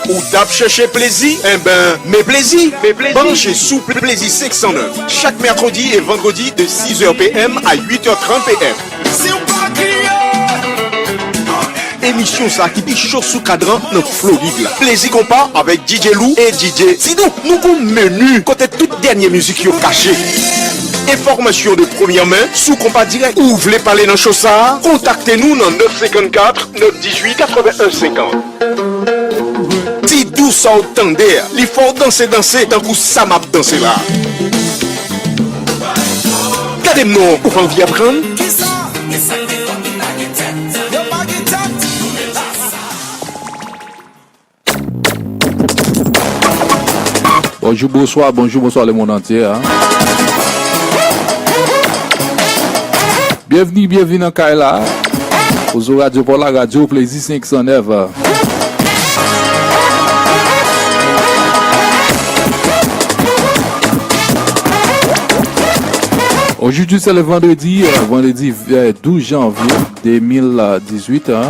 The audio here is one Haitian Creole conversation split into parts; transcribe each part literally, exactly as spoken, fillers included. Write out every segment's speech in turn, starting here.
Ou t ap chèche plezi? Enben, men plezi! Men plezi! Branche sou Plezi senk san nèf, chak mèkredi e vandredi de six heures P M à huit heures trente P M. Si w pa kriye, Emisyon sa ki pi cho sou kadran nan Florid la. Plezi Konpa avèk D J Lou e D J Tidou. Nou gon meni kote tout dènye mizik yo kache. Enfòmasyon de premyè men sou Konpa Dirèk. Ou vle pale nan cho sa a? Kontakte nou nan nèf senkannkat, nèf dizuit, katrevenn en senkant. Ti dous sa w tande a, li fè w danse danse tankou sa m ap danse la. Gade m non, ou pa anvi aprann? Bonjou, bonswa, bonjou, bonswa lemonn antye, a. Byenvni, byenvni nan kay la. Ozo Radyo pa w la, radyo Plezi senk san nèf. Aujourd'hui, c'est le vendredi, euh, vendredi, euh, douze janvier deux mille dix-huit, hein.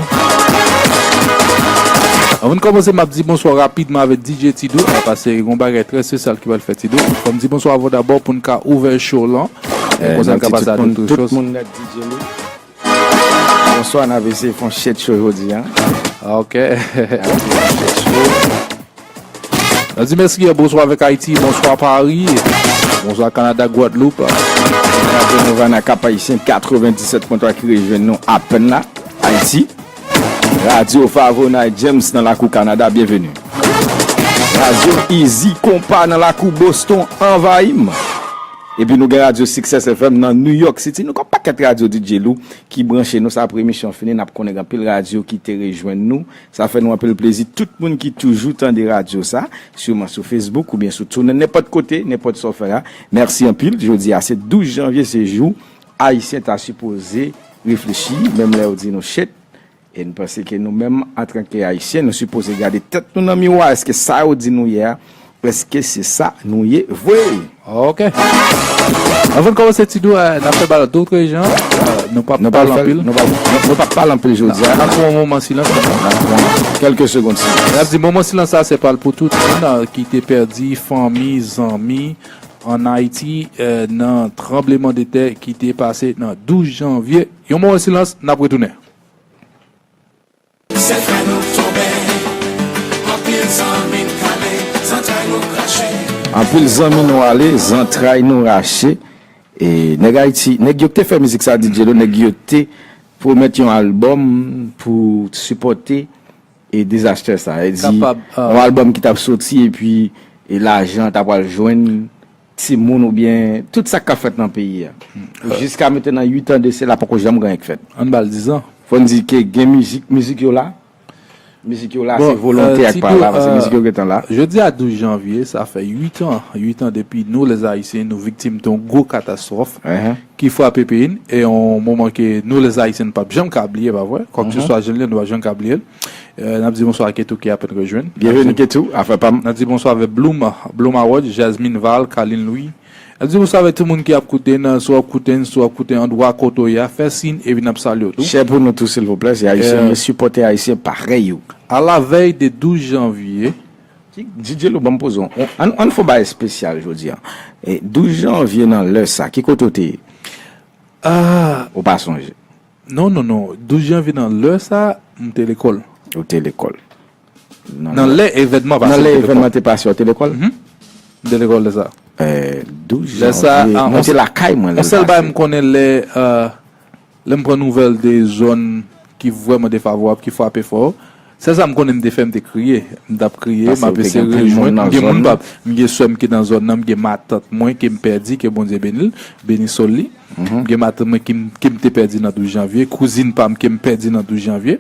Anvan n kòmanse, m ap di bonswa rapidman avèk D J Tidou, paske gon bagay trè espesyal ki pral fèt Tidou. Fò m di bonswa avè w dabò pou n ka ouvè show lan. Eh, konsa n ka pase a tout, tout moun nèt D J Lou. Bonswa, n ap eseye fè yon shit show jodi a. Ah, ok. N ap eseye fè yon shit show. N ap di mèsi, bonswa avèk Ayiti, bonswa Pari, bonswa Kanada, Gwadloup. Radyo Nova nan Kap Ayisyen, katrevendisèt pwen twa ki rejwenn nou apèn la. Ayiti. Radyo Favonay James nan lakou Kanada, byenveni. Radyo Easy Konpa nan lakou Boston, anvayi m. Epi nou gen Radyo Success F M nan New York City. Nou gen yon pakèt radyo D J Lou ki branche nou. Sa apre emisyon fini, n ap konnen gen anpil radyo ki te rejwenn nou. Sa fè nou anpil plezi. Tout moun ki toujou tande radyo sa, siman sou Facebook oubyen sou TuneIn, nenpòt kote, nenpòt sa w fè a. Mèsi anpil. Jodi a, se douz janvye, se jou Ayisyen ta sipoze reflechi, menm lè yo di nou shit. E n panse ke nou menm, antanke Ayisyen, nou sipoze gade tèt nou nan miwa. Èske sa yo di nou ye a, èske se sa nou ye vre? Ok. Anvan n kòmanse, Tidou, eh, n ap fè bal dòt jan. Eh, nou p ap pale anpil. Nou p ap, nou p ap pale anpil jodi a. N ap pran yon moman silans. N ap pran kèlke segonn silans. N ap di moman silans sa, se pral pou tout moun, eh, ki te pèdi fanmi, zanmi, ann Ayiti, eh, nan tranbleman de tè ki te pase nan douz janvye. Yon moman silans, n ap retounen. Sèl fè nou tonbe, anpil zanmi n kale, zantray nou krache. Anpil zanmi nou ale, zantray nou rache. E nèg Ayiti, nèg yo ki te fè mizik sa, D J Lou, nèg yo te pwomèt yon albòm pou sipòte e dezastè sa. E di, yon albòm ki t ap soti epi e lajan t ap pral jwenn timoun oubyen tout sa k ap fèt nan peyi a. Pou jiska mentnan, uit an de sela, poko janm gen anyen k fèt. Ann ba l diz an. Fò n di ke gen mizik, mizik yo la. Mizik yo la, se volonte ak pa la, paske mizik yo gentan la. Jodi a douz janvye, sa fè uit an, uit an depi nou, les Haïtiens, nou viktim de yon gwo katastwòf ki frape peyi n, e yon moman ke nou, les Haïtiens, nou p ap janm ka bliye, pa vre? Kwakeswa jan l ye, nou p ap janm ka bliye l. Eh, n ap di bonswa a Ketou ki apèn rejwenn. Byenveni, Ketou, afè pa m. N ap di bonswa avèk Bloom, Bloom Howard, Jasmine Val, Kalin Louis. N ap di bonswa avèk tout moun ki ap koute n, si w ap koute n, si w ap koute andwa kote w ye a, fè siy, epi n ap salye w tou. Share pou nou tou, silvouplè, se Ayisyen, eh, men sipòte Ayisyen parèy ou. A la veille de douz janvye. Ki, D J Lou, ban m poze w. Ann, ann fè yon bagay espesyal jodi a. E douz janvye nan lè sa, ki kote w te ye? Ah. Ou pa sonje? Non, non, non. Douz janvye nan lè sa, m te lekòl. Ou te lekòl. Nan lè evènman pase, nan lè evènman te pase, ou te lekòl? Mhm. M te lekòl lè sa. Eh, douz janvye, mwen te lakay mwen lè l pase. Yon sèl bagay m konnen lè, eh, lè m pran nouvèl de zòn ki vrèman defavorab, ki frape fò, sèl sa m konnen m te fè, m te kriye. M t ap kriye, m ap eseye rejwenn. M gen moun pa, m gen sè m ki nan zòn nan, m gen matant mwen ke m pèdi, ke Bondye beni l, beni soul li. M gen matant mwen ki m, ke m te pèdi nan douz janvye, kouzin pa m ke m pèdi nan douz janvye.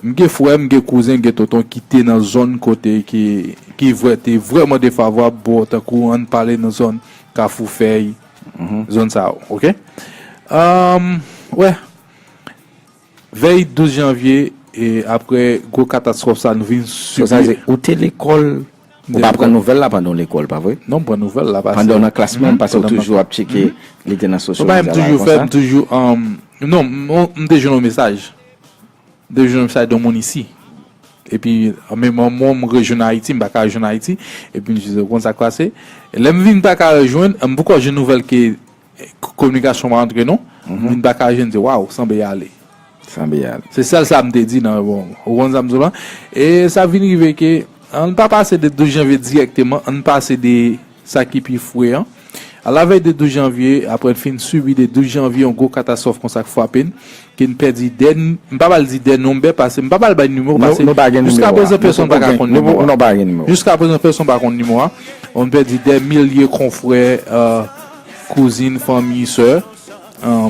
M gen frè m, m gen kouzen, m gen tonton ki te nan zòn kote ki, ki vrè, te vrèman defavorab, bò tankou ann pale nan zòn Kafou Fèy, zòn sa yo, ok? Anm, wè. Vèy douz janvye, e apre gwo katastwòf sa, nou vin sibi. Sa vle di, ou te lekòl, ou pa pran nouvèl la pandan w lekòl, pa vre? Non, m pran nouvèl la, paske pandan w nan klas menm, paske ou toujou ap tcheke, li te nan sosyo medya la, konsa? M toujou fè, m toujou, um, non, m, m te jwenn yon mesaj. M te jwenn yon mesaj de yon moun isi. Epi, an menm moman, m rejwenn Ayiti, m pa ka rejwenn Ayiti. Epi, m di, "Ou konn sa k pase?" Lè m vin pa ka rejwenn, m poko jwenn nouvèl ke, eh, k-, kominikasyon pa antre, non. M vin pa ka rejwenn, di, "Waw, sanble y ale." Sanble y ale. Se sèl sa m te di nan, bon, ou konn sa m di w la. E sa vin rive ke, ann pa pase de douz janvye dirèkteman, ann pase de sa ki pi fre an. Alavèy de douz janvye, apre n fin sibi de douz janvye, yon gwo katastwòf konsa k frape n, ke n pèdi dè, m pa pral di dè nonbè, paske m pa pral bay nimewo, paske jiska prezan pèsonn pa ka konn nimewo a. Jiska prezan pèsonn pa konn nimewo a. Nou pèdi dè milye konfrè, eh, kouzin, fanmi, sè, eh,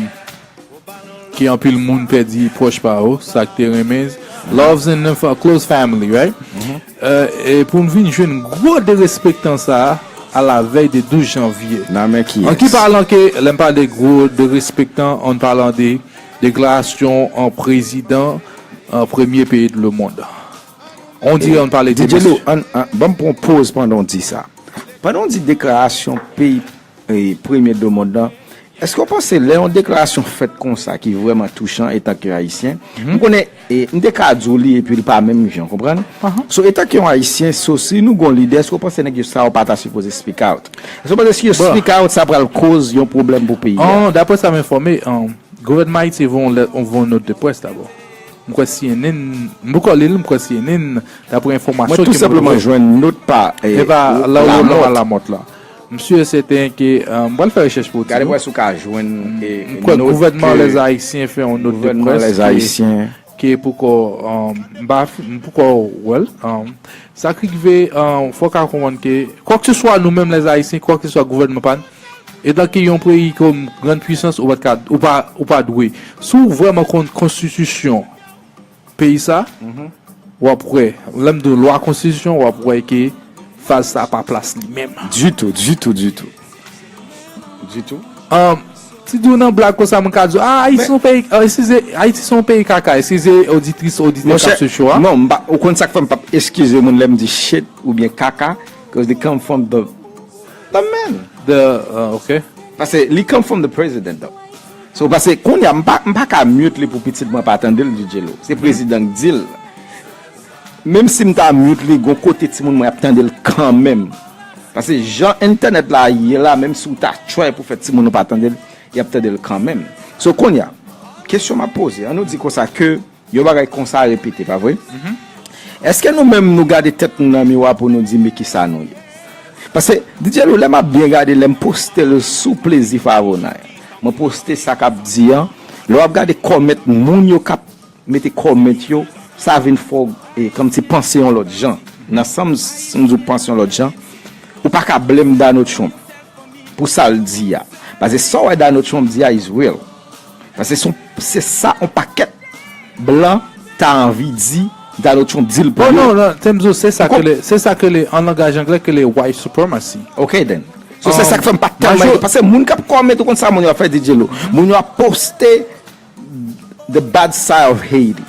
ke anpil moun pèdi pwòch pa yo, sa k te renmen, loves and then fa-, close family, right? Eh, e pou n vin jwenn gwo derespektan sa a, alavèy de douz janvye. Nan men kiyès? An ki palan ke, lè m pale de gwo derespektan, an palan de deklarasyon an prezidan an premye peyi de le mond. On dirè an pale de Didjelo, an, an, ban m pran yon poz pandan w di sa. Pandan w di deklarasyon peyi, eh, premye de le mond lan, èske w panse lè yon deklarasyon fèt konsa ki vrèman touchan etanke Ayisyen, m konnen, eh, m te ka di w li epi l pa menm jan, konprann? So, etanke yon Ayisyen, so, si nou gon lidè, èske w panse nèg yo sa yo pa ta sipoze speak out? Èske w panse si yo speak out, sa pral koz yon pwoblèm pou peyi a? An, daprè sa m enfòme, an, gouvènman Ayiti voye yon lèt, voye yon nòt de près dabò. M kwè C N N, m poko li l, m kwè C N N, daprè enfòmasyon ke m jwenn. Mwen tou senpleman jwenn nòt pa, eh, Lamòt. Lamòt la. M si e sèten ke, eh, m pral fè rechèch pou w di nou. Gade wè si w ka jwenn, eh, m kwè gouvènman Lèzayisyen fè yon nòt de près ke, ke poko, eh, m pa, m poko wè l, eh, sa k rive, eh, fò w ka konprann ke, kwakeseswa nou menm Lèzayisyen, kwakeseswa gouvènman pa n, etanke yon peyi kòm grann pwisans, ou pa t ka, ou pa, ou pa dwe. Si w vrèman konn konstitisyon peyi sa, w ap wè, lè m di w lwa konstitisyon, w ap wè ke fraz sa pa plas li menm. Ditou, ditou, ditou. Ditou. Ti di w nan blag konsa, moun ka di w, ah, Ayiti se yon peyi, ah, eskize, Ayiti se yon peyi kaka, eskize oditris, oditè k ap swiv show a. Non, m pa, ou konn sa k fè m p ap eskize moun lè m di shit oubyen kaka, 'cause they come from the, the man. The, uh, ok. Paske li come from the president, though. So, paske kounye a, m pa, m pa ka mute li pou pitit mwen pa tande l, Didjelo. Se prezidan k di l. Menm si m ta mute li, gon kote timoun mwen ap tande l kanmenm. Paske jan entènèt la ye la, menm si w ta try pou fè timoun ou pa tande l, y ap tande l kanmenm. So, kounye a, kesyon m ap poze, ann nou di konsa ke yon bagay konsa repete, pa vre? Èske nou menm nou gade tèt nou nan miwa pou nou di, "Men kisa nou ye?" Paske, Didjelo, lè m ap byen gade, lè m poste l sou Plezi Favonay, mwen poste sa k ap di an, lè w ap gade kòmèt moun yo k ap mete kòmèt yo, sa vin fè w, eh, kòmsi panse yon lòt jan. Nan sans, si m di w panse yon lòt jan, ou pa ka blame Donald Trump pou sa l di a. Paske sa w wè Donald Trump di a is real. Paske se yon, se sa yon pakèt blan ta anvi di, Donald Trump di l pou yo. Oh non, non, Temzo, se sa ke le, se sa ke le, an langaj anglè, ke le white supremacy. Ok, then. So, se sa k fè m pa tèlman, paske moun k ap kòmèt, ou konn sa moun yo ap fè, Didjelo. Moun yo ap poste the bad side of Haiti.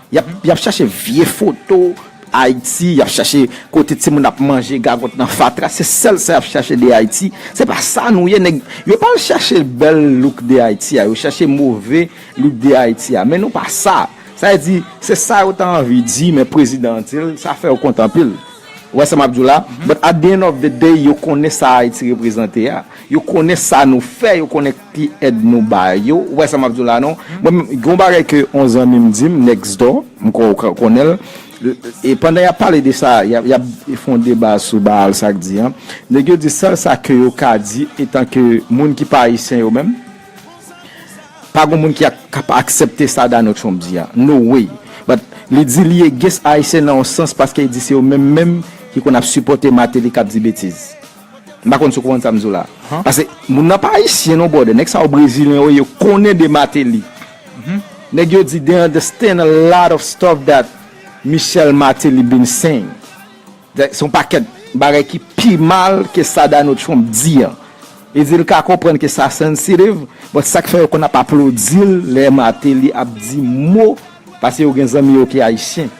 Y ap, y ap chache vye foto Ayiti, y ap chache kote timoun ap manje gagòt nan fatra. Se sèl sa y ap chache de Ayiti. Se pa sa nou ye, nèg. Yo pa al chache bèl look de Ayiti a, yo chache move look de Ayiti a. Men nou pa sa. Sa vle di, se sa yo ta anvi di, men prezidan an di l, sa fè yo kontan anpil. Ou wè sa m ap di w la? But at the end of the day, yo konnen sa Ayiti reprezante a. Yo konnen sa nou fè, yo konnen ki èd nou ba yo. Ou wè sa m ap di w la, non? Mwen menm, gen yon bagay ke yon zanmi m di m, Next Door, m kwè ou ka konnen l. E pandan y ap pale de sa, y ap, y ap fè yon deba sou Baal sa k di an. Nèg yo di sèl sa ke yo ka di, etanke moun ki pa ayisyen yo menm, pa gon moun ki ak-, k ap aksepte sa Donald Trump di a. No way. But li di li against Ayisyen nan yon sans paske li di se yo menm menm ki konn ap sipòte Martelly k ap di betiz. M pa konn si w konprann sa m di w la. Paske moun nan pa Ayisyen non, brother. Nèg sa yo Brezilyen yo ye, yo konnen de Martelly. Nèg yo di they understand a lot of stuff that Michel Martelly been saying. Se yon pakèt bagay ki pi mal ke sa Donald Trump di an. Li di l ka konprann ke sa sensitive, but sa k fè yo konn ap aplodi l lè Martelly ap di mo, paske yo gen zanmi yo ki ayisyen.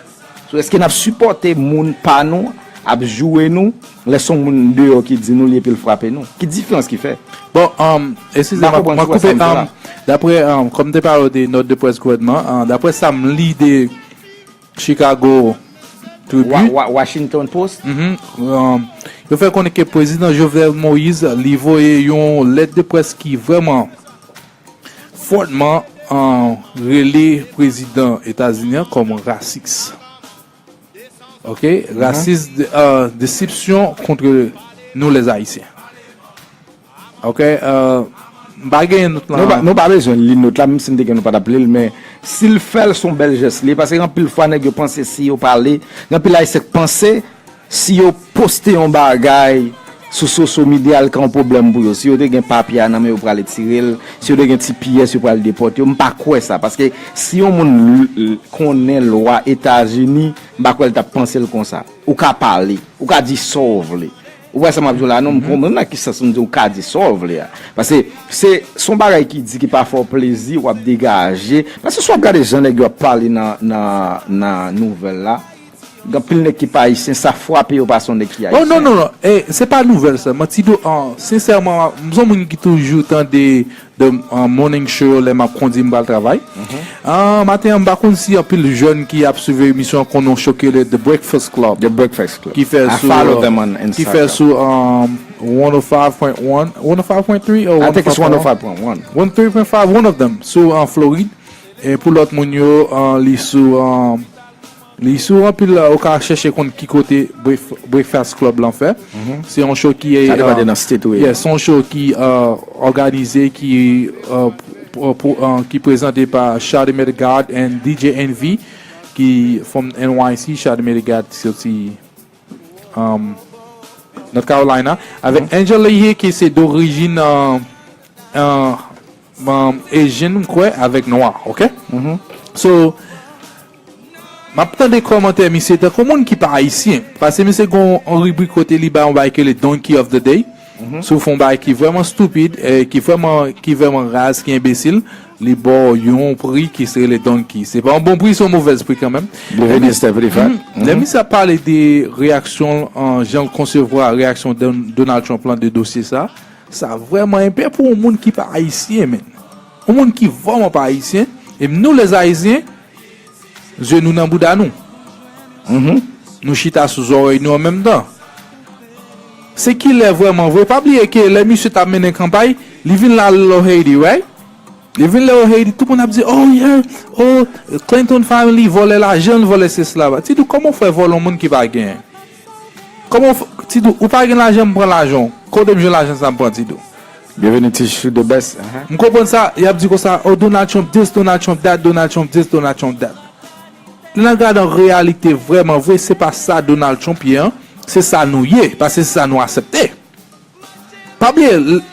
So, èske n ap sipòte moun pa nou ap joure nou, lè se yon moun deyò ki di nou li epi l frape nou? Ki diferans ki fè? Bon, um, eskize m, mwen koupe, um, daprè, um, kòm te pale de nòt de près gouvènman, um, daprè sa m li de Chicago Wa- Wa- Washington Post. Mhm. Um, yo fè konnen ke prezidan Jovenel Moïse li voye yon lèt de près ki vrèman fòtman uh, rele prezidan Etazini an kòm rasis. Ok, rasis, de- uh, desepsyon kont nou lèzayisyen. Ok, uh, m pa genyen nout lan. Nou pa, nou pa bezwen li nout la, menm si n te gen nou pa t ap li l, men si l fè l, se yon bèl jès li ye, paske gen anpil fwa nèg yo panse si yo pale, gen anpil ayisyen k panse si yo poste yon bagay sou social media, l ka yon pwoblèm pou yo. Si yo te gen papye a nan men yo, yo prale tire l. Si yo te gen ti pyès, yo prale depòte yo. M pa kwè sa, paske si yon moun l- l- konnen lwa Etazini, m pa kwè l t ap panse l konsa. Ou ka pale, ou ka di sa w vle. Ou wè sa m ap di w la, non, m konprann nan ki sans m di ou ka di sa w vle a. Paske se se yon bagay ki di ki pa fè w plezi, w ap degaje. Paske si w ap gade jan nèg yo ap pale nan nan nan nouvèl la, gen anpil nèg ki pa ayisyen, sa frape yo pase yon nèg ki ayisyen. Oh non, non, non. Eh, se pa nouvèl sèlman. Ti Do, ah, sensèman, m se yon moun ki toujou tande de uh, morning show lè m ap kondi m pral travay. Ah, maten an, m pa konn si anpil jèn ki ap swiv emisyon an konn yon show ki rele The Breakfast Club. The Breakfast Club. Ki fè I sou follow uh, them on ki fè Instagram. Sou um, one oh five point one, one oh five point three or I think it's one oh five point one. One oh five point one. One oh three point five, one of them, sou uh, Florid. E pou lòt moun yo, uh, li sou um, Li sou anpil la, ou ka chèche konn ki kote Bref- Breakfast Club lan fè. Se yon show ki Sa depann de nan state ou ye. Yeah, se yon show ki uh, òganize, ki uh, p- p- uh, ki prezante pa Charlamagne tha God and D J Envy, ki from N Y C. Charlamagne tha God soti um, North Carolina, avèk Angel Lehir ki se dorijin uh, uh, um, Asian, m kwè, avèk nwa, ok? So, m ap tande kòmantè misye tankou moun ki pa ayisyen. Paske misye gen yon ribrik kote li bay yon bagay ki rele Donkey of the Day. Si w fè yon bagay ki vrèman stupid, eh, ki vrèman, ki vrèman raz, ki enbesil, li ba w yon pri ki se rele donkey. Se pa yon bon pri, se yon movèz pri kanmenm. Bienvenue, Stephanie Fat. Lè misye ap pale de reyaksyon, an, jan l konsevwa reyaksyon Don- Donald Trump lan de dosye sa, sa vrèman enpè pou yon moun ki pa ayisyen, menn. Yon moun ki vrèman pa ayisyen, e nou lèzayisyen, zye nou nan bouda nou. Nou chita sou zòrèy nou an menm tan. Se kilè vrèman vre? Pa bliye ke lè misye t ap mennen kanpay, li vin la lò Haiti, right? Li vin la lò Haiti, tout moun ap di, oh yeah, oh, Clinton family vòlè lajan, vòlè se sla. Ti Dou, kòman w fè vòlè yon moun ki pa genyen? Kòman w f- Ti Dou, ou pa gen lajan, m pran lajan w. Kote m jwenn lajan sa m pran, Ti Dou? Bienvenue, Ti Chou the best. M konprann sa, y ap di konsa, oh, Donald Trump this, Donald Trump that, Donald Trump this, Donald Trump that. Lè n ap gade an reyalite, vrèman vre, se pa sa Donald Trump ye an, se sa nou ye, paske se sa nou aksepte. Pa bliye, l-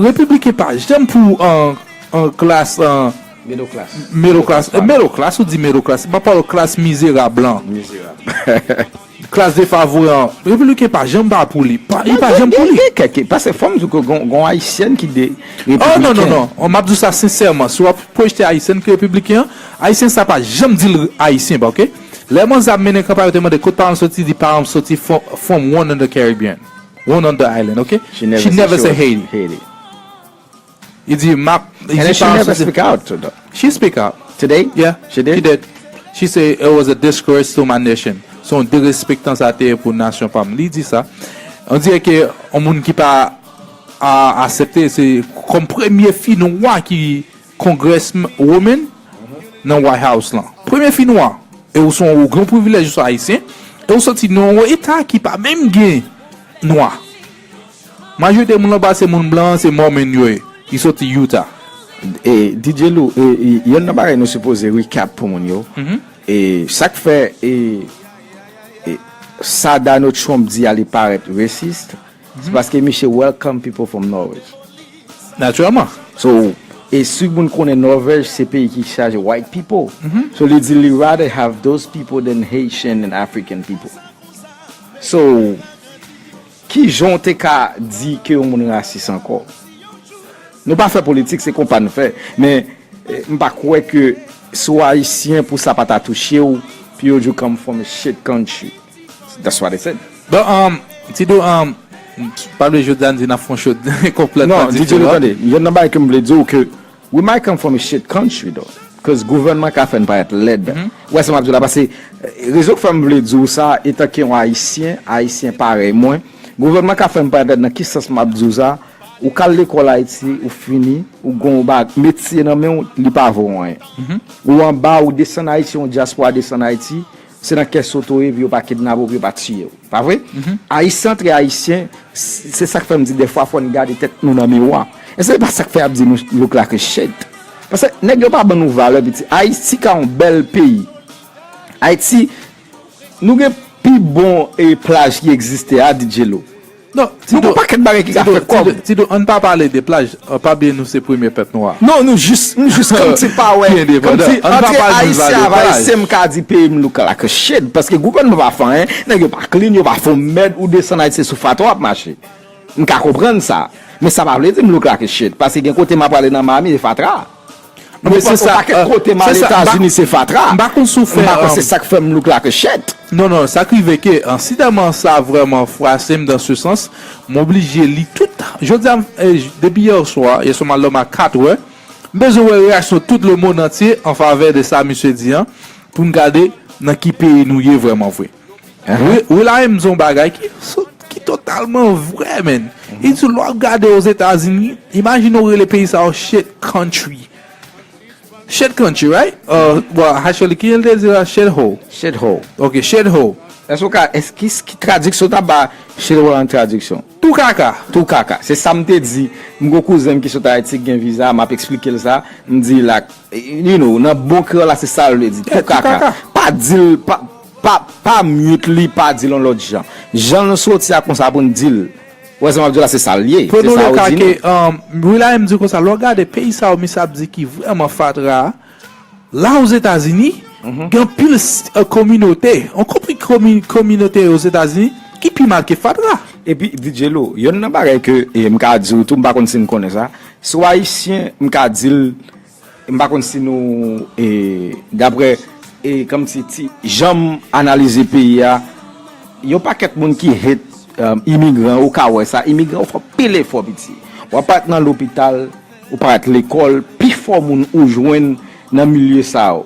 repibliken pa janm pou an, an klas an, Middle class. Middle class, eh, middle class, ou di middle class, m ap pale klas mizerab lan. Mizerab. Klas defavori an. Repibliken pa janm pa pou li. Pa, li pa janm pou li. Gen kèk, paske fò m di w ke gon, gon ayisyèn ki de Oh non, non, repibliken. Non. M ap di w sa sensèman. Si w ap pwojte ayisyèn ki repibliken an, ayisyen sa pa janm di l ayisyen, ok? Lè manzè ap mennen kanpay, yo te mande kot paran m soti, di paran m soti fro- from one on the Caribbean. One on the island, ok? She never She said never she said was Haiti. Haiti. Li di, m ap, li And di then she paran m never soti speak out, though. She speak out. Today? Yeah, She did? she did. She say it was a disgrace to my nation. Se yon derespektan sa te ye pou nasyon pa m. Li di sa. On dirè ke yon moun ki pa a, aksepte, se kòm premye fi nwa ki congresswoman nan White House lan. Premye fi nwa. E ou se yon, ou gen yon privilèj, ou se ayisyen. E ou soti nan yon eta ki pa menm gen nwa. Majorite moun lan pa se moun blan, se Mormon yo ye. Ki soti Utah. E D J Lou, e, e, yonn nan bagay nou sipoze recap pou moun yo. E sa k fè, e, e sa Donald Trump di a li parèt racist, se paske misye welcome people from Norway. Natirèlman. So, e si moun konnen Nòvèj se peyi ki chaje white people. So li di li rather have those people than Haitian and African people. So, kijan w te ka di ke yon moun rasis ankò? Nou pa fè politik, se konpa n fè. Men, eh, m pa kwè ke si w ayisyen pou sa pa ta touche w, pou yo di w come from a shit country. That's what they said. Bon, um, Ti Dou, um, pa bliye jodi a n di n ap fè yon show konplètman diferan. Non, D J Lou, tande, yonn nan bagay ke m vle di w ke we might come from a shit country, though. Cause gouvènman ka fè n parèt lèd. Ou wè sa m ap di w la, paske, eh, rezon k fè m vle di w sa, etanke yon Ayisyen, Ayisyen parèy mwen, gouvènman ka fè n parèt lèd nan ki sans m ap di w sa, ou k al lekòl Ayiti, ou fini, ou gon ba-, metye nan men w, li pa vo w anyen. Ou anba, ou desann Ayiti, yon dyaspora desann Ayiti, se nan kès oto ye, epi yo pa kidnape w, epi yo pa tiye w. Pa vre? Ayisyen antre Ayisyen, s-, se sa k fè m di dèfwa fò n gade tèt nou nan miwa. Èske se pa sa k fè y ap di nou look like a shit? Paske nèg yo pa ban nou valè, piti. Ayiti ka yon bèl peyi. Ayiti, nou gen pi bon, eh, plaj ki egziste a, D J Lo. Non, nou gon pakèt bagay ki ka fè kòb. Tito, ann pa pale de plaj. Uh, pa bliye nou se premye pèp nwa. Non, nou jis, nou jis kòmsi pa wè, kòmsi antre Ayisyen avè Ayisyen, m ka di peyi m look like a shit, paske gouvènman pa fè anyen, nèg yo pa clean, yo pa fè yon mèd, ou desann Ayiti se sou fatra w ap mache. M ka konprann sa, men sa pa vle di m look like a shit, paske gen kote m ap prale nan Miami, e fatra. Men se sa, pakèt kote m al Etazini, se fatra. M pa konn si w fè, m pa konn se sa k fè m look like a shit. Non, non, sa k rive ke, ensidaman sa vrèman fwase m dan se sans, m oblije li tout. Jodi a, eh, depi yè swa, yè swa m al dòmi a kat è, m bezwen wè reyaksyon tout lemonn antye an favè de sa misye di an, pou n gade nan ki peyi nou ye vrèman vre. Will I M di yon bagay ki, ki totalman vrè, man. Li di, lè w ap gade Ozetazini, imajine w rele peyi sa yo shit country. Shit country, right? Uh, well, actually, ki jan l te di la? Shit hole. Shit hole. Ok, shit hole. Èske w ka, èske, ki, ki tradiksyon w ta ba shit hole an tradiksyon? Tou kaka. Tou kaka. Se sa m te di. M gon kouzen m ki sot Ayiti, ki gen viza, m ap eksplike l sa. M di la, you know, nan bon kreyòl la, se sa l vle di. Tou kaka. Pa di l, pa, pa, pa mute li, pa di l yon lòt jan. Jan l soti a konsa pou n di l. Ou wè sa m ap di w la, se sa l ye. Se sa yo di nou. Prenons le cas que, um, Will I M di konsa, lè w gade peyi sa yo, misye ap di ki vrèman fatra a, la Ozetazini, gen anpil s-, eh, kominote, yon konpil komi-, kominote Ozetazini ki pi mal ke fatra. Epi, D J Lo, yonn nan bagay ke, eh, m ka di w tou, m pa konn si n konnen sa, si w Ayisyen, m ka di l, m pa konn si nou, eh, daprè, eh, kòmsi ti, jan m analize peyi a, yon pakèt moun ki hate, um, imigran, ou ka wè sa, imigran yo fè anpil efò, piti. W ap parèt nan lopital, ou parèt lekòl, pifò moun ou jwenn nan milye sa yo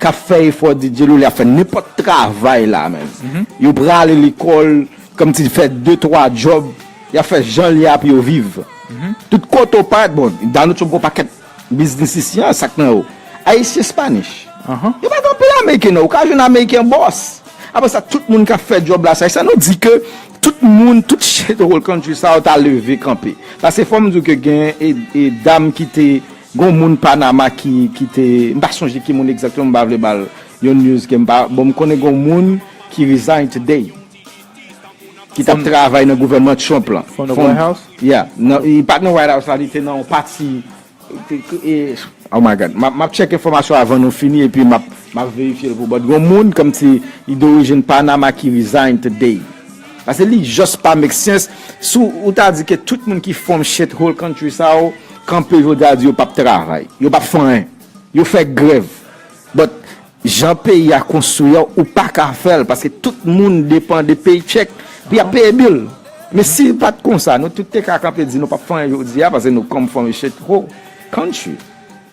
k ap fè efò, D J Lo, li ap fè nenpòt travay la, menm. Yo prale lekòl, kòmsi fè de, twa djòb, y ap fè jan l ye a pou yo viv. Tout kote w parèt, bon, Donald Trump gon pakèt biznis isi an, sa k nan yo. Ayisyen, Spanish. Yo pa gen anpil Ameriken, non. Ou ka jwenn Ameriken bòs. Apre sa, tout moun k ap fè djòb la, sa, sa nou di ke tout moun, tout shithole country sa yo ta leve kanpe. Paske fò m di w ke gen, e, e, dam ki te, gon moun Panama ki, ki te, m pa sonje ki moun egzakteman, m pa vle ba l yon news ke m pa, bon, m konnen gon moun ki resign today. Ki t ap travay nan gouvènman Trump lan. From the White House? Yeah. Nan, li pa t nan White House la, li te nan yon pati, te, e, oh my God. M ap, m ap tchèk enfòmasyon avan nou fini, epi m ap, m ap verifye l pou w. But gon moun, kòmsi, li dorijin Panama ki resign today. Paske li just pa make sense. Si w, ou ta di ke tout moun ki from shithole country sa yo, kanpe jodi a di yo p ap travay. Yo p ap fè anyen. Yo fè grèv. But jan peyi a konstwi an, ou pa ka fè l, paske tout moun depann de paycheck pou y ap peye bill. Men si l pa t konsa, nou tout te ka kanpe di nou p ap fè anyen jodi a, paske nou come from a shithole country.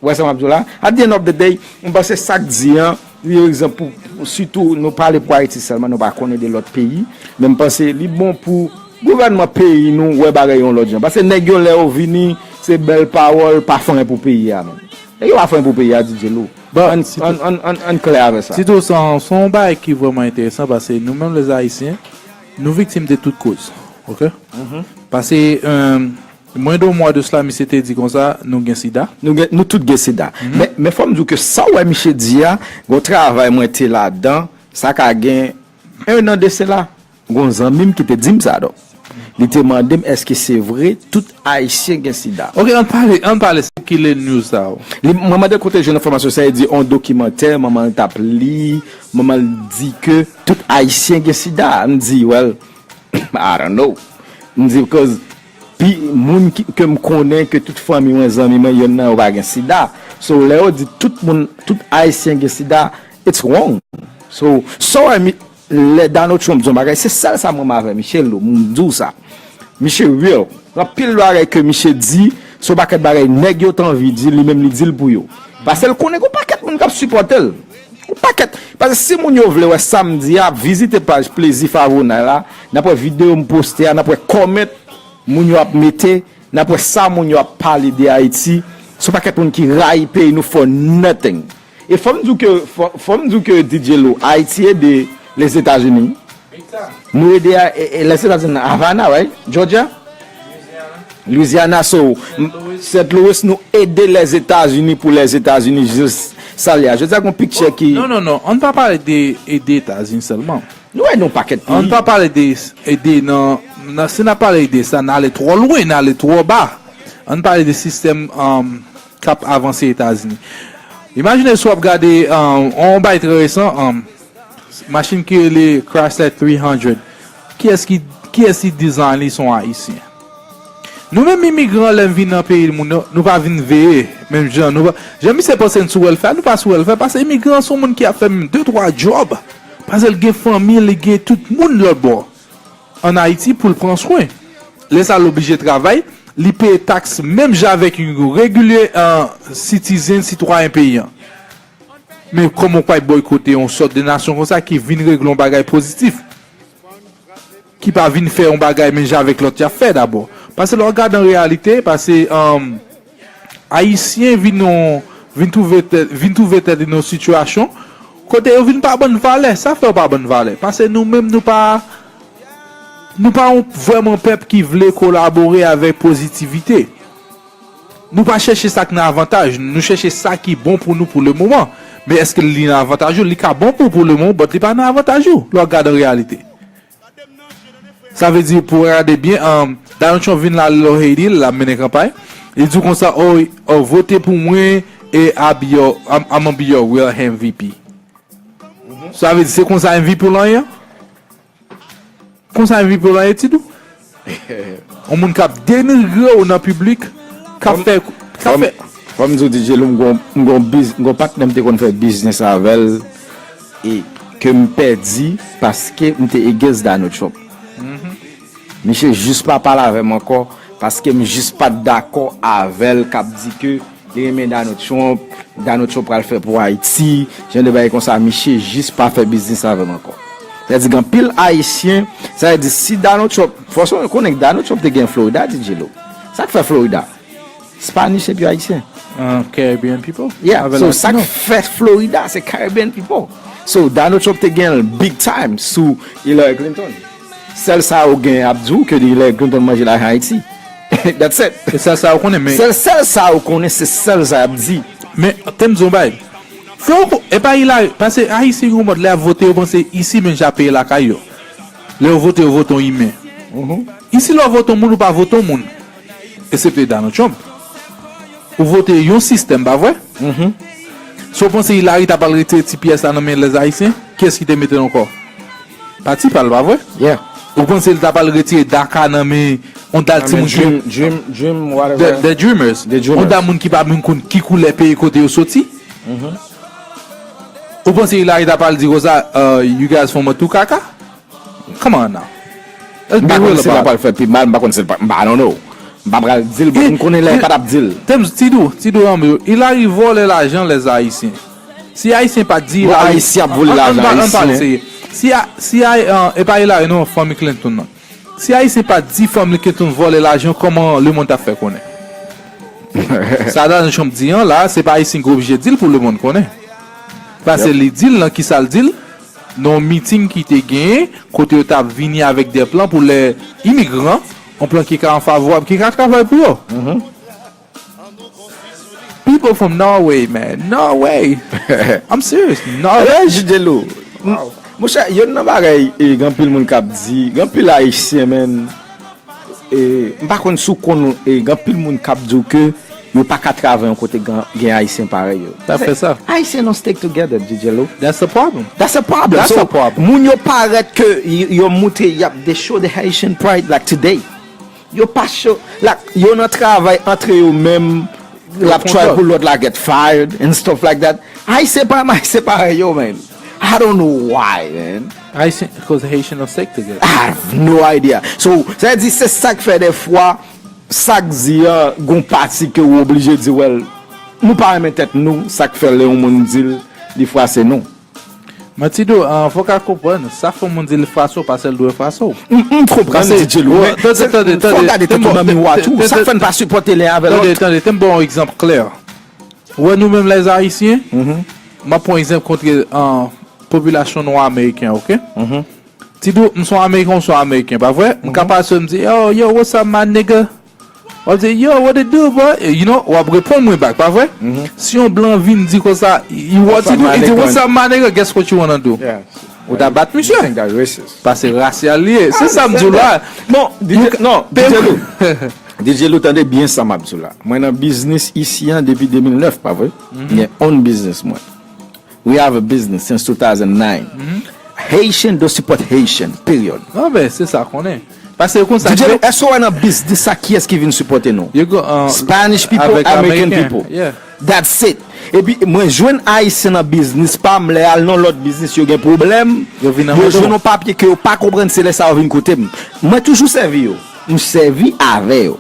Ou wè sa m ap di w la? At the end of the day, m panse sa k di an, li egzanp pou, pou sitou nou pale pou Ayiti sèlman, nou pa konnen de lòt peyi, men m panse li bon pou gouvènman peyi nou wè bagay yon lòt jan. Paske nèg yo lè yo vini, se bèl pawòl, pa fè anyen pou peyi a menm. Nèg yo pa fè anyen pou peyi a, D J Lo. Bon, ann, ann, ann, ann, ann klè avè sa. Tito, se yon, se yon bagay ki vrèman enteresan, paske nou menm lèzayisyen, nou viktim de tout koz. Ok? Paske, euh, mwen de mwa de sila, misye te di konsa, nou gen sida. Nou gen, nou tout gen sida. Men, men fò m di w ke sa w wè misye di a, gon travay mwen te ladan, sa ka gen en an de sila. Gon zanmi m ki te di m sa, donk. Li te mande m èske se vre tout Ayisyen gen sida. Ok, ann pale, ann pale, sikile news sa yo. Li, mwen mande kote jwenn enfòmasyon sa, li di on dokimantè, manman l t ap li, manman l di ke tout Ayisyen gen sida. M di, well, I don't know. M di, because pi, moun ki, ke m konnen, ke tout fanmi mwen, zanmi mwen, yonn nan yo pa gen sida. So, lè yo di tout moun, tout Ayisyen gen sida, it's wrong. So, sa w wè mi, lè Donald Trump di yon bagay, se sèl sa m renmen avè misye, Lo, m di w sa. Misye real. Anpil bagay ke misye di, se yon pakèt bagay nèg yo t anvi di, li menm li di l pou yo. Paske l konnen gen yon pakèt moun k ap sipòte l. Yon pakèt. Paske si moun yo vle wè sa m di a, ap vizite paj Plezi Favonay la, n ap wè videyo m poste a, n ap wè kòmant moun yo ap mete, n ap wè sa moun yo ap pale de Ayiti. Se yon pakèt moun ki rayi peyi nou for nothing. E fò m di w ke, fò, fò m di w ke D J Lou, Ayiti ede Lèzetazini. Nou ede a, e, e, Lèzetazini nan Havana, right? Georgia? Louisiana, so, m- Saint Louis, nou ede Lèzetazini pou Lèzetazini jis sa l ye a. Jodi a, gen yon picture ki Non, non, non. Ann pa pale de ede Etazini sèlman. Nou ede yon pakèt peyi. Ann pa pale de ede nan, nan, si n ap pale de sa, n ale twò lwen, n ale twò ba. Ann pale de sistèm, um, k ap avanse Etazini. Imajine si w ap gade, um, yon bagay trè resan, um, machin ki rele Chrysler three hundred. Kiyès ki, kiyès ki design li? Se yon Ayisyen. Nou menm imigran, lè n vin nan peyi moun yo, nou pa vin veye menm jan. Nou pa, jan misye panse n sou welfare, nou pa sou welfare, paske imigran se yon moun ki ap fè menm de twa djòb. Paske l gen fanmi, li gen tout moun lòt bò ann Ayiti pou l pran swen. Lè sa l oblije travay, li peye taks menm jan avèk yon regilye, uh, citizen, sitwayen peyi an. Men kòman w pral boykote yon sòt de nasyon konsa ki vin regle yon bagay pozitif? Ki pa vin fè yon bagay menm jan avèk lòt y ap fè dabò? Paske lè w gade an reyalite, paske, um, Ayisyen vin yon, vin twouve tèt, vin twouve tèt li nan yon sitiyasyon kote yo vin pa ban n valè. Sa fè yo pa ban n valè? Paske nou menm nou pa, nou pa yon, vrèman pèp ki vle kolabore avèk pozitivite. Nou pa chèche sa k nan avantaj nou, nou chèche sa ki bon pou nou pou lemoman. Men èske li nan avantaj ou? Li ka bon pou ou pou lemoman, but li pa nan avantaj ou lè w ap gade an reyalite. Sa vle di, pou w gade byen, um, Donald Trump vin la lè l Haiti, l ap mennen kanpay. Li di w konsa, oh, oh, vote pou mwen e I'll be your, I'm, I'm gonna be your real M V P. Sa vle di, se konsa M V P w lan ye? Konsa M V P w lan ye, Tidou? Yon moun k ap denigre w nan piblik, k ap fè, k ap fè. Fò m di w, D J Lou, m gon, m gon biz, m gon patnè m te konn fè biznis avè l, e ke m pèdi paske m te against Donald Trump. Misye jis pa pale avè m ankò, paske m jis pa t dakò avè l k ap di ke li renmen Donald Trump, Donald Trump pral fè pou Ayiti, jan de bagay konsa, misye jis pa fè biznis avè m ankò. Sa vle di gen anpil Ayisyen, sa vle di si Donald Trump, fò w konnen Donald Trump te gen Florida, D J Lou. Sa k fè Florida? Spanish epi Ayisyen. Uh, Caribbean people. Yeah, so sa k fè Florida, se Caribbean people. So Donald Trump te gen l big time sou Hillary Clinton. Sèl sa yo gen ap di w ke Hillary Clinton manje lajan Ayiti. That's it. Se sèl sa yo konnen, men. Sèl, sèl sa yo konnen, se sèl sa y ap di. Men, tèm di yon bagay. Fè w ko-, e pa Hillary, paske Ayisyen gen yon mòd lè y ap vote, yo panse isi menm jan peye lakay yo. Lè yo vote, yo vote yon imen. Isi lè w vote yon moun, ou pa vote yon moun. Eksepte Donald Trump. Ou vote yon sistèm, pa vre? Si w panse Hillary ta pral retire ti pyès la nan men lèzayisyen, kiyès ki te mete l ankò? Pati pa l, pa vre? Ou panse l ta pral retire DACA nan men yon dal timoun ki. The, the Dreamers. Yon dal moun ki pa menm konn ki koulè peyi kote yo soti? Ou panse Hillary ta pral di konsa, uh, you guys from a tou kaka? Come on now. Let's be real about it. M pa konn si l ap pral fè pi mal, m pa konn si l pa, m pa, I don't know. M pa pral di l, but m konnen lè l pa t ap di l. Tèm, Tidou, Tidou, Hillary vòlè lajan lèzayisyen. Si Ayisyen pa t di Hillary. Bon, Ayisyen ap vòlè lajan Ayisyen. Si, si, e pa Hillary non, fanmi Clinton nan. Si Ayisyen pa t di fanmi Clinton vòlè lajan, kòman lemonn t ap fè konnen? Sa Donald Trump di an la, se pa Ayisyen ki oblije di l pou lemonn konnen. Paske li di l nan kisa l di l, nan yon miting ki te genyen, kote yo t ap vini avèk de plan pou lè imigran, yon plan ki ka favorab, ki ka travay pou yo. People from Norway, man. Norway. I'm serious. Norway. Alè, Jide Lou. Monchè, youn nan bagay, e, gen anpil moun k ap di, gen anpil Ayisyen, man. E, m pa konn si w konn, e, gen anpil moun k ap di w ke yo pa ka travay yon kote gen, gen Ayisyen parèy yo. Sa fè sa. Ayisyen don't stick together, D J Lou. That's a problem. That's a problem. That's a problem. So, moun yo parèt ke y-, yo moutre y ap, they show the Haitian pride like today. Yo pa cho, like, yo nan travay antre yo menm, l ap try pou lòt la get fired and stuff like that. Ayisyen pa, Ayisyen parèy yo, man. I don't know why, man. Ayisyen, because Haitian don't stick together. I have no idea. So, sa vle di se sa k fè dèfwa, sa k di an, gon pati ke w oblije di, well, Nou pa renmen tèt nou, sa k fè lè yon moun di l, li fwase nou. Mwen, Ti Do, ah, fò w ka konprann, sa fè yon moun di li fwase w, pa sèl dwe fwase w. M m konprann, Pase- D J Lou, Wè, men tande, se- tande, fò tande, gade tande, tèt ou nan tande, miwa tou. Sa k fè n pa sipòte len avè Tande, lòt. tande, te m ba w yon egzanp klè. Ou wè, nou menm, lèzayisyen, m ap pran yon egzanp kont ah, popilasyon nwa ameriken, oke? Ti Do, m se yon ameriken, ou se yon ameriken, pa vre? M ka pase, m di, yo, yo, what's up, my nigga? W ap di, yo, what it do, boy? You know, w ap reponn mwen back, pa vre? Si yon blan vin di konsa, you what to do? Li di, what's up, my nigga? Guess what you wanna do? Ou ta bat misye. Pase rasyal li ye. Se sa m di w la. Bon, D J, non, D J Lou. D J Lou, tande byen sa m ap di w la. Mwen nan biznis isi an depi de mil nèf, pa vre? Gen on biznis mwen. We have a business since two thousand nine. Haitian don't support Haitian, period. Non, men, se sa konnen. Pase konsa. D J Lou, èske w wè nan biznis sa kiyès ki vin sipòte nou? You go, uh, Spanish people, avèk American Ameriken. People. Yeah. That's it. Epi mwen jwenn Ayisyen nan biznis pa m, lè al nan lòt biznis yo gen pwoblèm, Yo vin nan yo mete w. Jwenn yon papye ke yo pa konprann, se lè sa yo vin kote m. Mwen toujou sèvi yo. M sèvi avè yo.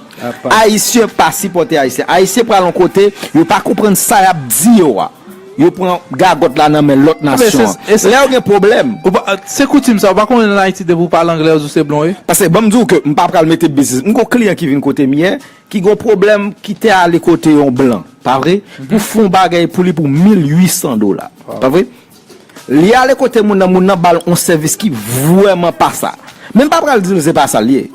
Ayisyen pa sipòte Ayisyen. Ayisyen pral yon kote, yo pa konprann sa y ap di yo a. Yo pran gagòt la nan men lòt nasyon an. Lè yo gen pwoblèm. Se koutim sa, ou pa konnen nan Ayiti depi ou pale anglè, yo di w se blon, wi. Paske ban m di w ke m pa pral mete biznis. M gon kliyan ki vin kote m yè, ki gon pwoblèm, ki te ale kote yon blan, pa vre? Pou fè yon bagay pou li pou mil uit san dola, pa vre? Li ale kote moun nan, moun nan ba l yon sèvis ki vrèman pa sa. Men m pa pral di l se pa sa l ye.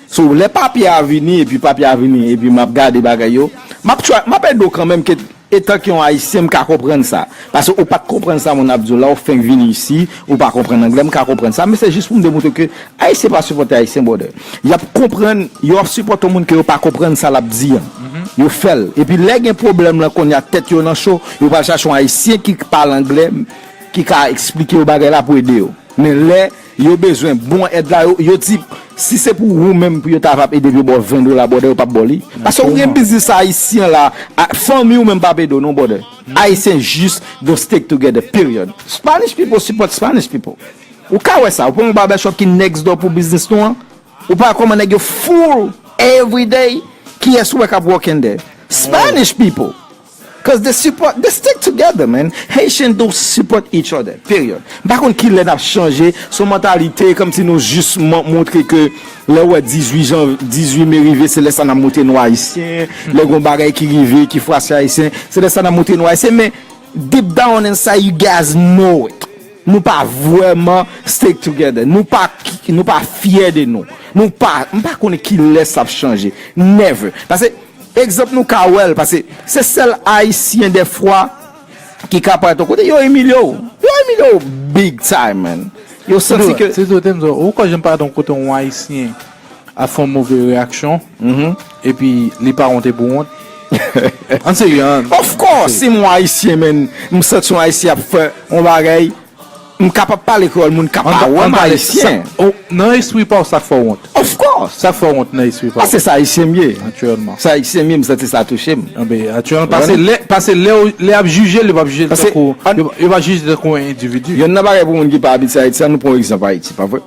So, lè papye a vini, epi papye a vini, epi m ap gade bagay yo, m ap try, m ap ede w kanmenm ke etan ke yon Ayisyen, m ka konprann sa. Paske ou pa t konprann sa moun ap di w la, ou fenk vini isi, ou pa konprann anglè, m ka konprann sa, men se jis pou m demontre ke Ayisyen pa sipòte Ayisyen, brother. Y ap konprann, yo ap sipòte yon moun ke yo pa konprann sa l ap di an. Yo fè l. Epi lè gen pwoblèm lan kounye a tèt yo nan cho, yo pral chache yon Ayisyen ki pale anglè, ki ka eksplike yo bagay la pou ede yo. Men lè yo bezwen bon èd la, yo, yo di, si se pou ou menm pou yo ta ap ede yo ba w ven dola, brother, yo p ap ba w li. Paske ou gen biznis ayisyen la, a- fanmi w menm p ap ede w non, brother. Ayisyen jis don't stick together, period. Spanish people support Spanish people. Ou ka wè sa, ou pran yon barbershop ki next door pou biznis nou an, ou pa wè kòman nèg yo full every day, kiyès ou wè k ap work in there? Spanish people. Cause they support, they stick together, man. Haitian don't support each other, period. M pa konn kilè n ap chanje, se yon mantalite, kòmsi nou jis mon- montre ke lè w wè dizuit jan, dizuit me rive, se lè sa n ap montre nou Ayisyen, lè gon bagay ki rive, ki fwase Ayisyen, se lè sa n ap montre nou Ayisyen, men deep down inside, you guys know it. Nou pa vrèman stick together. Nou pa, nou pa fyè de nou. Nou pa, m pa konnen kilè sa ap chanje. Never. Paske, egzanp, nou ka wè l, paske se sèl Ayisyen dèfwa ki ka parèt yon kote, yo imilye w. Yo imilye w big time, man. Yo santi ke. Se tou, te m di w, ou kwè jan m parèt yon kote yon Ayisyen ap fè yon move reyaksyon, epi li pa wonte pou wont. An serye, an. Of course, si m yon Ayisyen, man, m santi yon Ayisyen ap fè yon bagay, m kapab pale kreyòl, moun ka pa wè m Ayisyen. Nan espri pa w, sa k fè w wont. Of course. Sa k fè w wont nan espri pa w. Paske sa Ayisyen m ye. Naturèlman. Sa Ayisyen m ye, m santi sa touche m. Anben, naturèlman, paske lè, paske lè, lè y ap jije l, yo p ap jije l tankou, yo, yo pa jije l tankou yon endividi. Yonn nan bagay pou moun ki pa abitye Ayiti, an nou pran yon egzanp Ayiti, pa vre?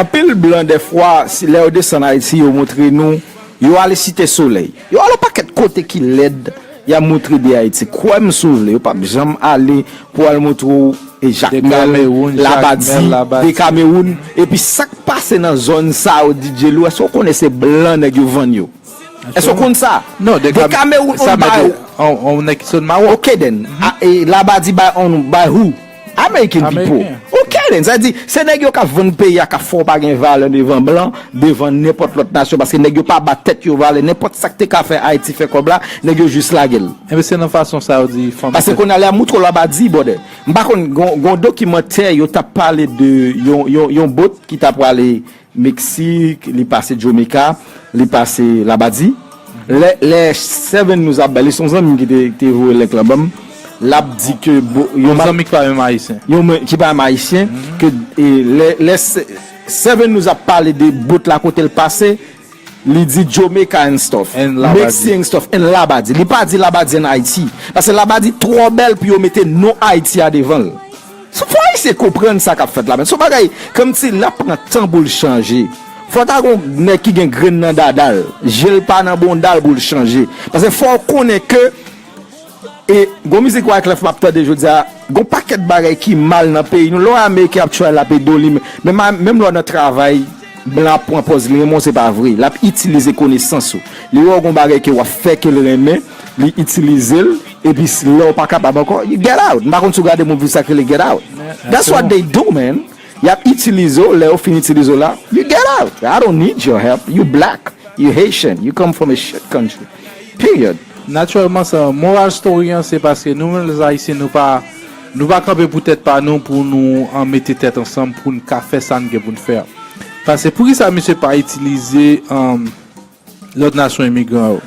Anpil blan, dèfwa, si lè yo desann Ayiti, yo montre nou, yo ale Site Solèy. Yo ale yon pakèt kote ki lèd, y ap montre de Ayiti. Kwè m si w vle, yo p ap janm ale pou al montre w e Jakmèl, Labadi, de Kamewoun. Epi sa k pase nan zòn sa yo, D J Lou, èske w konnen se blan nèg yo vann yo? Èske w konn sa? De Kamewoun, on bay. On nèg ki sot Mawòk. Ok then. Labadi bay on, bay who? American people. Ok then. Sa di, se nèg yo k ap vann peyi a, k ap fè w pa gen valè devan blan, devan nenpòt lòt nasyon, paske nèg yo pa ba tèt yo valè. Nenpòt sa k te ka fè Ayiti fè kòb la, nèg yo jis lage l. Enben se nan fason sa yo di fanmi. Paske kounye a lè a moutre w Labadi, brother. M pa konn, gon, gon dokimantè yo t ap pale de yon, yon, yon bot ki t ap prale Meksik, li pase Jamaica, li pase Labadi. Lè, lè Seven News ap bay, li se yon zanmi m ki te, te voye link lan ban m. L ap di ke bo- yon Yon zanmi ki pa menm ayisyen. Yon mwen- ki pa menm ayisyen, ke e, lè, lè Se- Seven News ap pale de bout la kote l pase, li di Jamaica and stuff, Meksik and stuff, and Labadi. Li pa di Labadi and Ayiti. Paske Labadi twò bèl pou yo mete non Ayiti a devan l. Fò Ayisyen konprann sa k ap fèt la, men se yon bagay kòmsi l ap pran tan pou l chanje. Fò ta gon nèg ki gen grenn nan dada l, je l pa nan bonda l pou l chanje. Paske fò w konnen ke E gon mizik Wyclef m ap tande jodi a, gon pakèt bagay ki mal nan peyi nou. Lè w wè Ameriken ap try l ap ede w, li men, men ma- menm lè w nan travay, blan ap pran pòz li renmen w, se pa vre. L ap itilize konesans ou. Li wè w gon bagay ke w ap fè ke l renmen, li itilize l, epi s- lè w pa kapab ankò, you get out. M pa konn si w gade movie sa k rele Get Out. That's what they do, man. Y ap itilize w, lè yo fin itilize w la, you get out. I don't need your help. You black. You Haitian. You come from a shit country. Period. Natirèlman, sa, moral story an, se paske nou menm lèzayisyen, nou pa, nou pa kanpe pou tèt pa nou, pou nou an mete tèt ansanm, pou n ka fè sa n gen pou n fè a. Paske poukisa misye pa itilize um, lòt nasyon imigran yo?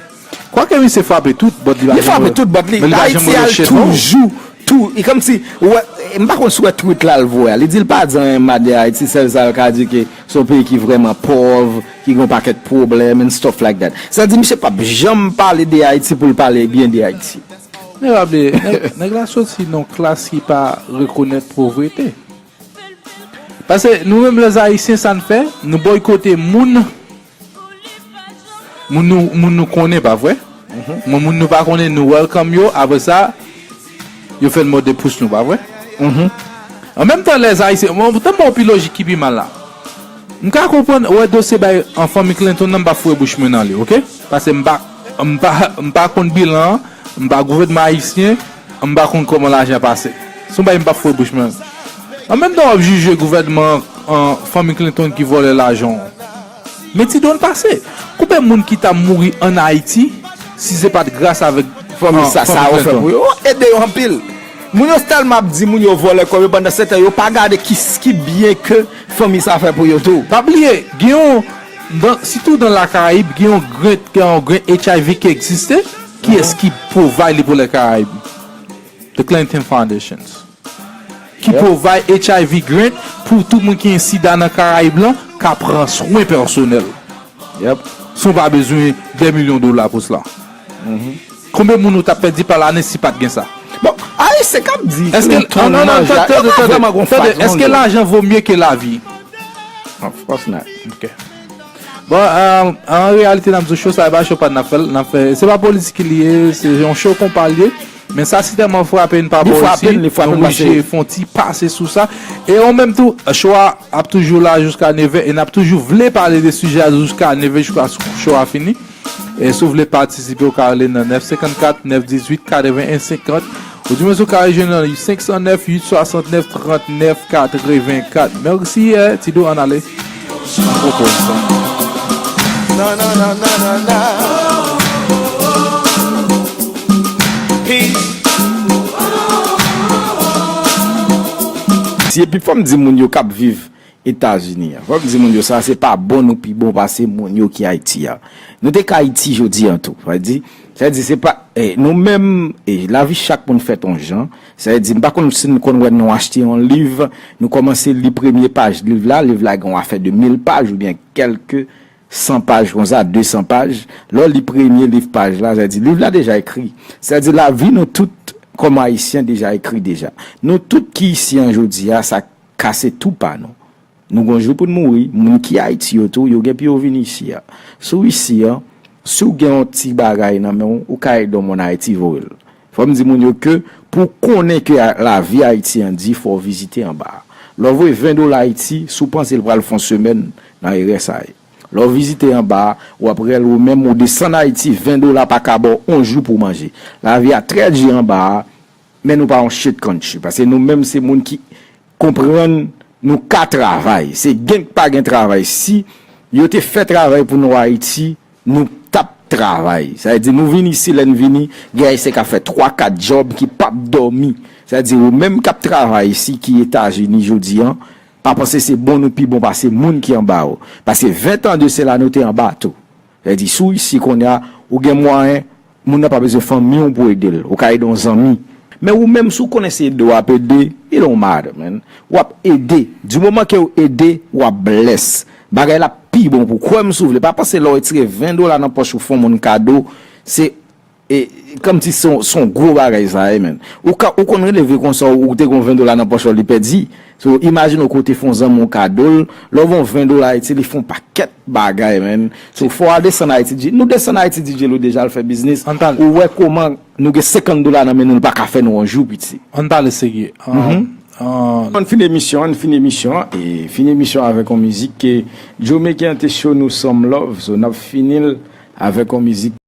Kwake misye frape tout bòt li pa Li frape tout bòt li. Men li pa janm Ayiti al rele shit, non. Toujou tou, e kòmsi, ou wè, m pa konn si w wè tweet la l voye a. Li di l pa di anyen mal de Ayiti, sèl sa l ka di ke se yon peyi ki vrèman pòv, ki gen yon pakèt pwoblèm and stuff like that. Sa di misye p ap janm pale de Ayiti pou l pale byen de Ayiti. Men pa bliye, nèg, nèg la soti nan klas ki pa rekonèt povrete. Paske nou menm lèzayisyen, sa n fè, nou boykote moun moun nou, moun nou konnen, pa vre? Moun, moun nou pa konnen, nou welcome yo. Apre sa, yo fè n mòde pous nou, pa vre? An menm tan, lèzayisyen, mwen, tann mwen pi lojik ki pi mal la. M ka konprann, wè dosye bay an fanmi Clinton nan, m pa foure bouch mwen nan li, oke? Paske m pa, m pa, m pa konn bilan an, m pa gouvènman ayisyen, m pa konn kòman lajan pase. Se yon bagay m pa foure bouch mwen. An menm tan, w ap jije gouvènman an, fanmi Clinton ki vòlè lajan w. Men ti dwòl pase. Konbyen moun ki ta mouri ann Ayiti si se pa t gras avèk Fanmi sa, sa yo fè pou yo ede yo anpil. Moun yo tèlman ap di moun yo vòlè kòb yo pandan setan yo pa gade ki, ki byen ke fanmi sa fè pou yo tou. Pa bliye, gen yon, dan, sitou dan Lakarayib, gen yon grant, gen yon grant H I V ki egziste. Kiyès ki provide li pou Lakarayib? The Clinton Foundations. Ki provide H I V grant pou tout moun ki gen sida nan Karayib lan ka pran swen pèsonèl. Yep. San w pa bezwen dè milyon dola pou sela. Konbyen moun ou t ap pèdi pa lane si pa t gen sa? Bon, Ayisyen k ap di Èske Clinton manje a, yo pa vrèman gon tande, fax, èske lajan vo mye ke lavi? Of course not. Ok. Bon, euh, an reyalite, n ap di show sa, e pa show pa n ap fè l, n ap fè, se pa politik li ye, se yon show konpa l ye. Men sa si tèlman frape n pa bò isi, nou oblije fè yon ti pase sou sa. E an menm tou, show a ap toujou la jiska nevè e n ap toujou vle pale de sijè a jiska nevè, jiska show a fini. E si w vle patisipe, ou ka rele nan nèf senkannkat, nèf dizuit, katreven en senkant. Ou di mwen si w ka rejwenn nan senk san nèf, uit swasantnèf, trannèf, katrevenkat. Mèsi, eh, Tido, ann ale. Poko sa. Na, na, na, na, na, na. Peace. Ti epi fò m di moun yo k ap viv Etazini an. Fò m di moun yo sa, se pa bon nou pi bon pase moun yo ki Ayiti a. Nou te ka Ayiti jodi an tou. Sa vle di, sa vle di se pa, eh, nou menm, eh, lavi chak moun fèt yon jan. Sa vle di, m pa konn si nou konn wè nou achte yon liv, nou kòmanse li premye paj liv la, liv la gen yon afè de mil paj oubyen kèlke san paj konsa, de san paj. Lè w li premye liv paj la, sa vle di liv la deja ekri. Sa vle di lavi nou tout kòm Ayisyen deja ekri deja. Nou tout ki isi an jodi a, sa kase tou pa nou. Nou gon jou pou n mouri, moun ki Ayiti yo tou, yo gen pou yo vin isi a. Si w isi an, si w gen yon ti bagay nan men w, ou ka ede yon moun Ayiti voye l. Fò m di moun yo ke pou w konnen ke a- lavi Ayiti an di, fò w vizite anba a. Lè w voye ven dola Ayiti, si w panse l pral fè yon semèn, nan erè sa ye. Lè w vizite anba a, w ap rèl ou menm, ou desann Ayiti, ven dola pa ka ba w yon jou pou w manje. Lavi a trè di anba a, men nou pa yon shit country. Paske nou menm se moun ki konprann nou ka travay. Se gen k pa gen travay. Si yo te fè travay pou nou Ayiti, nou t ap travay. Sa vle di nou vin isi, lè n vini, gen Ayisyen k ap fè twa, kat djòb ki p ap dòmi. Sa vle di ou menm k ap travay isi, ki Etazini jodi an, pa panse se bon nou pi bon pase moun ki anba w. Paske ven tan de sela nou te anba tou. Sa vle di si w isi kounye a, ou gen mwayen, moun nan pa bezwen fanmi w pou ede l. Ou ka ede yon zanmi. Men ou menm si w konnen se ede w ap ede, it don't matter, man. W ap ede. Di moman ke w ede, w ap bless. Bagay la pi bon pou w. Kwè m si w vle. Pa panse lè w retire ven dola nan pòch ou fè yon moun kado, se e, kòmsi se yon, se yon gwo bagay sa ye, man. Ou ka, ou konn leve konsa, ou te gon ven dola nan pòch ou, li pèdi. So, imajine w kote fè yon zanmi w kado l, lè w voye yon ven dola Ayiti, li fè yon pakèt bagay, man. So, fò w al desann Ayiti, di- nou desann Ayiti, D J Lou deja al fè biznis. Ou wè kòman Nou gen senkant dola nan men nou, l pa ka fè nou yon jou piti. Ann pale serye. An- an- Ann fin emisyon, ann fin emisyon, e fin emisyon avèk yon mizik ke Joe Megan te show nou Some Love, so n ap fini l avèk yon mizik